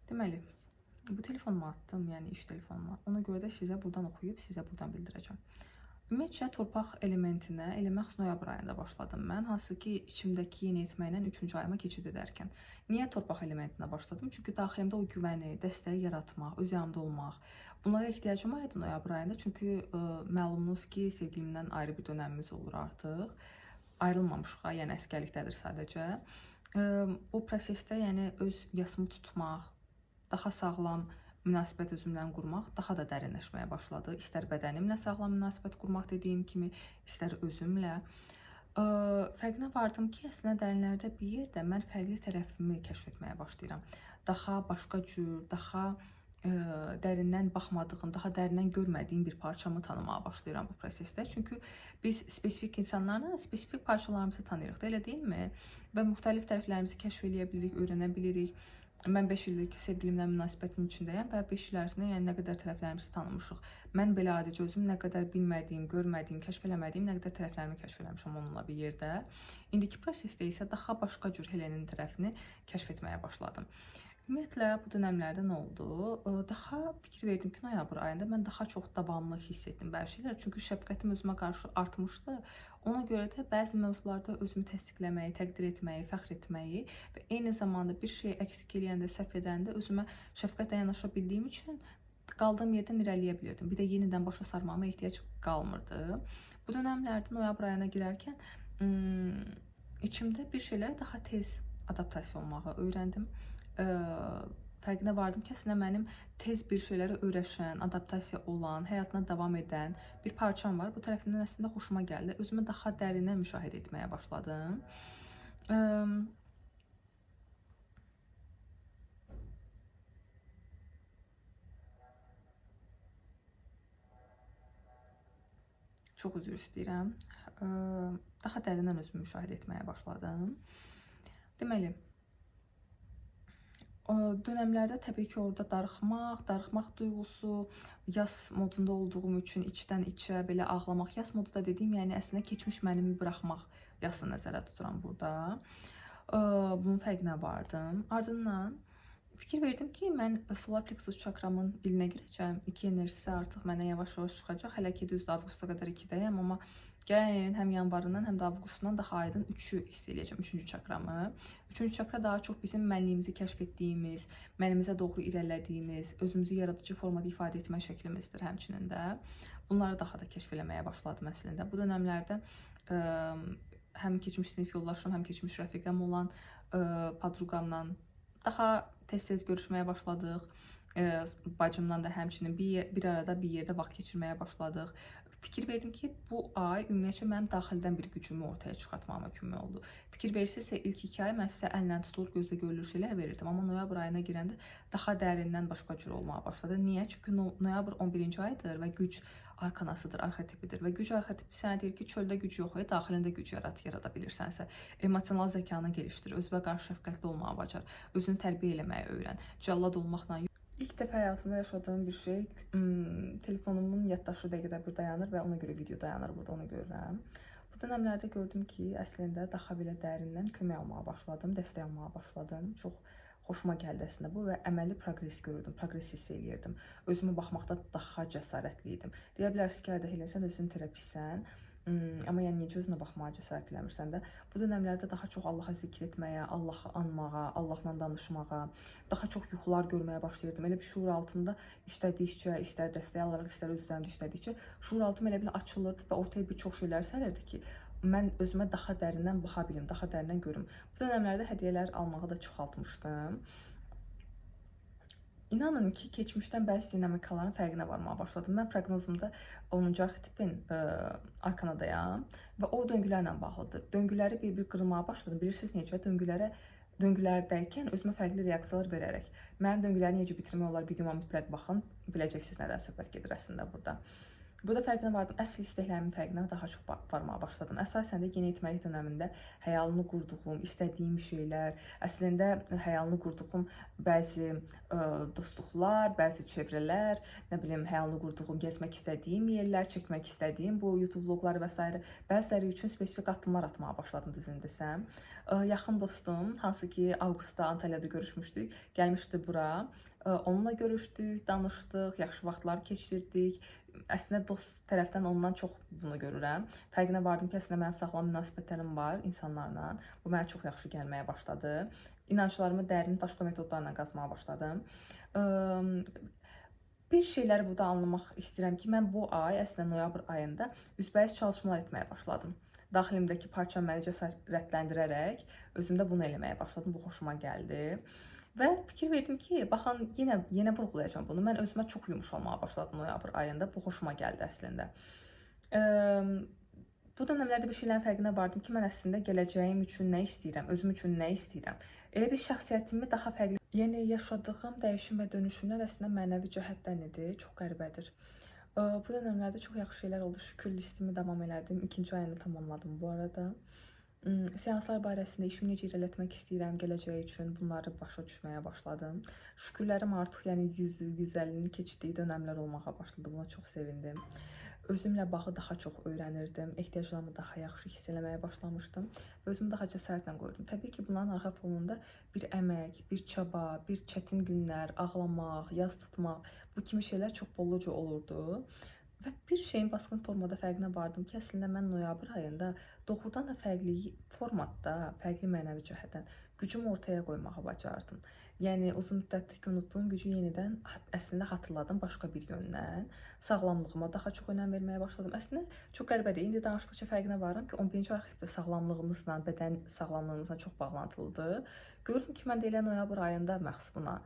Deməli, bu telefonuma atdım, yəni iş telefonuma. Ona görə də sizə buradan oxuyub, sizə buradan bildirəcəm. Ümumiyyətcə, torpaq elementinə elə məhz noyabr ayında başladım mən. Hansı ki, içimdəki yeniyetməklə 3-cü ayıma keçid edərkən. Niyə torpaq elementinə başladım? Çünki daxilimdə o güvəni, dəstəyi yaratmaq, öz yanımda olmaq. Bunlara ehtiyacım var idi noyabr ayında. Çünki məlumunuz ki, sevgilimdən ayrı bir dönəmimiz olur artıq. Ayrılmamışıq, yəni əsgərlikdədir sadəcə. Bu prosesdə yəni öz yasımı tutmaq, daha sağlam münasibət özümlə qurmaq daha da dərinləşməyə başladı. İstər bədənimlə sağlam münasibət qurmaq dediyim kimi, istər özümlə. Fərqinə vardım ki, əslində dərinlərdə bir yerdə mən fərqli tərəfimi kəşf etməyə başlayıram. Daha başqa cür, daha dərindən baxmadığım, daha dərindən görmədiyim bir parçamı tanımağa başlayıram bu prosesdə. Çünki biz spesifik insanlarla spesifik parçalarımızı tanıyırıq da, elə deyilmi? Və müxtəlif tərəflərimizi kəşf eləyə bilirik, öyrənə bilirik. Mən 5 ildir ki, sevgilimlə münasibətin içindəyəm və 5 il ərzində yəni nə qədər tərəflərimizi tanımışıq. Mən belə adicə özüm nə qədər bilmədiyim, görmədiyim, kəşf eləmədiyim nə qədər tərəflərimi kəşf eləmişəm onunla bir yerdə. İndiki prosesdə isə daha başqa cür Helenin tərəfini kəşf etməyə başladım. Ümumiyyətlə bu dönəmlərdə nə oldu? Daha fikir verdim ki, noyabr ayında mən daha çox davamlı hiss etdim bəzi şeylər. Çünki şəfqətim özümə qarşı artmışdı. Ona görə də bəzi mövzularda özümü təsdiqləməyi, təqdir etməyi, fəxr etməyi və eyni zamanda bir şey əksik eləyəndə, səhv edəndə özümə şəfqətlə yanaşa bildiyim üçün Qaldığım yerdən irəliləyə bilirdim. Bir də yenidən başa sarmağıma ehtiyac qalmırdı. Bu dönəmlərdə noyabr ayına girərkən içimdə bir şeylərə daha tez adaptasiya olmağı öyrəndim. Fərqinə vardım ki, əslində mənim tez bir şeylərə öyrəşən, adaptasiya olan, həyatına davam edən bir parçam var. Bu tərəfindən əslində xoşuma gəldi. Özümü daha dərindən müşahidə etməyə başladım. Çox üzr istəyirəm. Daha dərindən özümü müşahidə etməyə başladım. Deməli, o dönəmlərdə təbii ki, orada darıxmaq duyğusu, yas modunda olduğum üçün içdən içə belə ağlamaq. Yas modu da dediyim, yəni əslində keçmiş mənimi buraxmaq yasını nəzərə tuturam burada. Bunun fərqinə vardım. Ardından fikir verdim ki, mən solar plexus çakramın ilinə girəcəm. 2 enerjisi artıq mənə yavaş-yavaş çıxacaq. Hələ ki, düzdür, avqusta qədər 2-dəyəm, amma gələn ilin həm yanvarından, həm də avqustundan daha aydın 3-ü hiss eləyəcəm, 3-cü çakramı. 3-cü çakra daha çox bizim mənliyimizi kəşf etdiyimiz, mənimizə doğru irəlilədiyimiz, özümüzü yaradıcı formada ifadə etmə şəklimizdir həmçinin də. Bunları daha da kəşf eləməyə başladım əslində. Bu dönəmlərdə həm keçmiş sinif yoldaşım, həm keçmiş rəfiqəm olan podruqamla daha tez-tez görüşməyə başladıq. Bacımla da həmçinin bir arada bir yerdə vaxt keçirməyə başladıq. Fikir verdim ki, bu ay ümumiyyətcə mənim daxildən bir gücümü ortaya çıxartmağıma kömək oldu. Fikir versinizsə, ilk 2 ay mən sizə əllə tutulur, gözlə görülür şeylər verirdim. Amma noyabr ayına girəndə daha dərindən başqa cür olmağa başladı. Niyə? Çünki noyabr 11-ci aydır və güc arkanasıdır, arxetipidir. Və güc arxetipi sənə deyir ki, çöldə güc yox, daxilində güc yarada bilirsənsə. Emosional zəkanı gelişdir, özünə qarşı şəfqətli olmağı bacar, özünü tərbiyə eləməyi öyrən, cəllad olmaqla. İlk dəfə həyatımda yaşadığım bir şey, telefonumun yaddaşı dəqiqədə bir dayanır və ona görə video dayanır burada, onu görürəm. Bu dönəmlərdə gördüm ki, əslində daha belə dərindən kömək almağa başladım, dəstək almağa başladım. Çox xoşuma gəldi əslində bu və əməli proqres görürdüm, proqres hiss eləyirdim. Özümə baxmaqda daha cəsarətli idim. Deyə bilərsiniz ki, Ayda Helen, sən özün terapistsən, amma yəni necə özünə baxmağa cəsarət eləmirsən də. Bu dönəmlərdə daha çox Allaha zikr etməyə, Allahı anmağa, Allahla danışmağa, daha çox yuxular görməyə başlayırdım. Elə bir şuur altında işlədikcə, istər dəstək alaraq, istər öz üzərimdə işlədikcə şuur altım elə bil açılırdı və ortaya bir çox şeylər sərirdi ki, mən özümə daha dərindən baxa bilim, daha dərindən görüm. Bu dönəmlərdə hədiyyələr almağı da çoxaltmışdım. İnanın ki, keçmişdən bəzi dinamikaların fərqinə varmağa başladım. Mən proqnozumda 10-cu arxetipin arkanadayam və o döngülərlə bağlıdır. Döngüləri bir-bir qırmağa başladım. Bilirsiniz necə? Döngülərdəykən özümə fərqli reaksiyalar verərək. Mənim döngüləri necə bitirmək olar videoma mütləq baxın. Biləcəksiniz nədən söhbət gedir əslində burada. Burada fərqinə vardım. Əsl istəklərimin fərqinə daha çox varmağa başladım. Əsasən də yeniyetməlik dönəmində xəyalını qurduğum, istədiyim şeylər, əslində xəyalını qurduğum bəzi dostluqlar, bəzi çevrələr, nə bilim, xəyalını qurduğum, gəzmək istədiyim yerlər, çəkmək istədiyim bu YouTube vloqları və s. Bəziləri üçün spesifik addımlar atmağa başladım, düzünü desəm. Yaxın dostum, hansı ki avqustda Antalyada görüşmüşdük, gəlmişdi bura. Onunla görüşdük, danışdıq, yaxşı vaxtlar keçirdik. Əslində dost tərəfdən ondan çox bunu görürəm. Fərqinə vardım ki, əslində mənim sağlam münasibətlərim var insanlarla. Bu mənə çox yaxşı gəlməyə başladı. İnanclarımı dərin başqa metodlarla qazmağa başladım. Bir şeyləri burada anlamaq istəyirəm ki, mən bu ay, əslində noyabr ayında üzbəüz çalışmalar etməyə başladım. Daxilimdəki parçam məni cəsarətləndirərək özümdə bunu eləməyə başladım. Bu xoşuma gəldi. Və fikir verdim ki, baxın, yenə vurğulayacağam bunu. Mən özümə çox yumşalmağa başladım noyabr ayında. Bu xoşuma gəldi əslində. Bu dönəmlərdə bir şeylərin fərqinə vardım ki, mən əslində gələcəyim üçün nə istəyirəm, özüm üçün nə istəyirəm. Elə bir şəxsiyyətimi daha fərqli, yəni yaşadığım dəyişim və dönüşümlər əslində mənəvi cəhətdən idi. Çox qəribədir. Bu dönəmlərdə çox yaxşı şeylər oldu. Şükür listimi davam elədim. 2-ci ayını tamamladım bu arada. Seanslar barəsində işimi necə irəlilətmək istəyirəm gələcəyi üçün bunları başa düşməyə başladım. Şükürlərim artıq yəni 100-ü, 150-ni keçdiyi dönəmlər olmağa başladı. Buna çox sevindim. Özümlə bağı daha çox öyrənirdim, ehtiyaclarımı daha yaxşı hiss eləməyə başlamışdım və özümü daha cəsarətlə qoyurdum. Təbii ki, bunların arxa fonunda bir əmək, bir çaba, bir çətin günlər, ağlamaq, yaz tutmaq, bu kimi şeylər çox bolluca olurdu. Və bir şeyin basqın formada fərqinə vardım ki, əslində mən noyabr ayında doğrudan da fərqli formatda, fərqli mənəvi cəhətdən gücümü ortaya qoymağı bacardım. Yəni uzun müddətdir ki, unutduğum gücü yenidən əslində hatırladım başqa bir yöndən. Sağlamlığıma daha çox önəm verməyə başladım. Əslində çox qəribədir. İndi danışdıqca fərqinə varıram ki, 11-ci arxetip də sağlamlığımızla, bədən sağlamlığımızla çox bağlantılıdır. Görürüm ki, mən də elə noyabr ayında məhz buna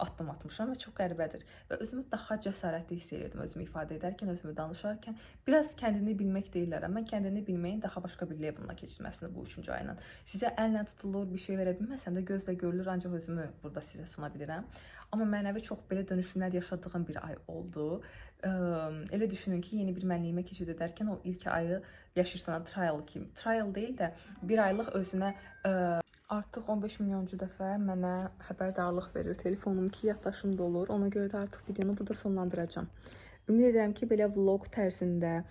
addım atmışam və çox qəribədir. Və özümü daha cəsarətli hiss edirdim özümü ifadə edərkən, özümü danışarkən. Biraz kəndini bilmək deyirlər. Mən kəndini bilməyin daha başqa bir levelına keçməsini bu üçüncü ayla. Sizə əllə tutulur bir şey verə bilməsəm də gözlə görülür, ancaq özümü burada sizə suna bilirəm. Amma mənəvi çox belə dönüşümlər yaşadığım bir ay oldu. Elə düşünün ki, yeni bir mənliyimə keçid edərkən o ilk ayı yaşayırsan trial kimi. Trial deyil də bir aylıq özünə artıq 15 milyoncu dəfə mənə xəbərdarlıq verir telefonum ki, yaddaşım dolur. Ona görə də artıq videonu burada sonlandıracağam. Ümid edirəm ki, belə vlog tərzində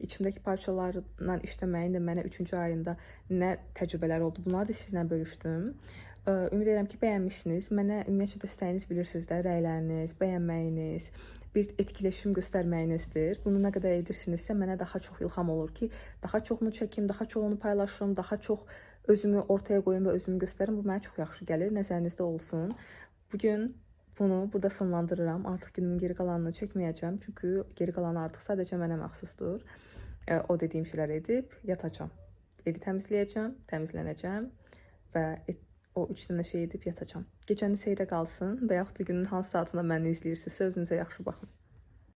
içimdəki parçalarla işləməyin də mənə 3-cü ayında nə təcrübələr oldu, bunları da sizlə bölüşdüm. Ümid edirəm ki, bəyənmişsiniz. Mənə ümumiyyətcə dəstəyiniz bilirsiniz də, rəyləriniz, bəyənməyiniz, bir etkiləşim göstərməyinizdir. Bunu nə qədər edirsinizsə, mənə daha çox ilham olur ki, daha çoxunu çəkim, daha çoxunu paylaşım, daha çox özümü ortaya qoyum və özümü göstərim. Bu mənə çox yaxşı gəlir. Nəzərinizdə olsun. Bugün bunu burada sonlandırıram. Artıq günümün geri qalanını çəkməyəcəm. Çünki geri qalanı artıq sadəcə mənə məxsusdur. O dediyim şeyləri edib yatacağam. Evi təmizləyəcəm, təmizlənəcəm və o 3 dənə şey edib yatacağam. Gecəniz xeyrə qalsın və yaxud da günün hansı saatında məni izləyirsinizsə özünüzə yaxşı baxın.